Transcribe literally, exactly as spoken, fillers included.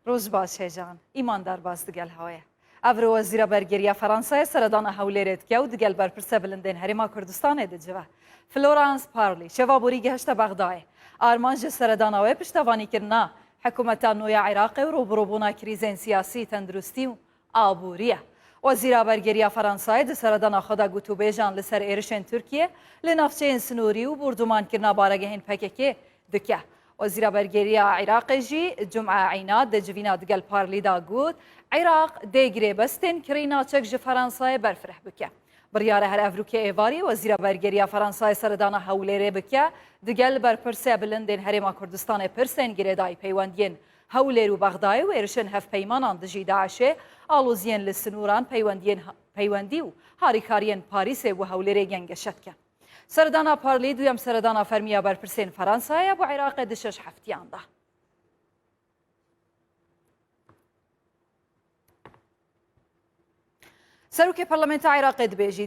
Roj baş hêjan, îman derbas digel hawê. Evro Wezîra Bergeriya Fransayê seredana Hewlêrê dike û digel berpirse bilindên Herêma Kurdistanê dicive. Florence Parly, şeva borî gihişte Bexdayê. Armanc ji seredana wê piştevanîkirina hikûmeta nû ya Iraqê û rûbirûbûna krîzên siyasî, tenduristî û aborî ye. Wezîra Bergeriya Fransayê di seredana xwe de gotûbêjan li ser êrişên Tirkiyê li navçeyên sinûrî û bordûmankirina baregehên P K K dike. Wezîra Bergeriya Iraqê jî Cum'e Eynad di civîna digel Parlî de got, Iraq dê girêbestên kirîna çek ji Fransayê berfireh bike. Biryar e her evrûkê êvarî Wezîra Bergeriya Fransayê seredana Hewlêrê bike, digel berpirsê bilindên Herêma Kurdistanê pirsên girêdayî peywendiyên Hewlêr û Bexdayê û êrişên hevpeymanan dijî DAIŞê, aloziyên li sinûran, peywendiyên ha-, peywendî û harîkariyên Parîsê û Hewlêrê gengeşe dikin. Seredana Parlî duyem seredana fermî ya berpirsên Fransayê ye bo Iraqê di şeş heftiyan de. Serokê Parlamenta Iraqê dibêjî,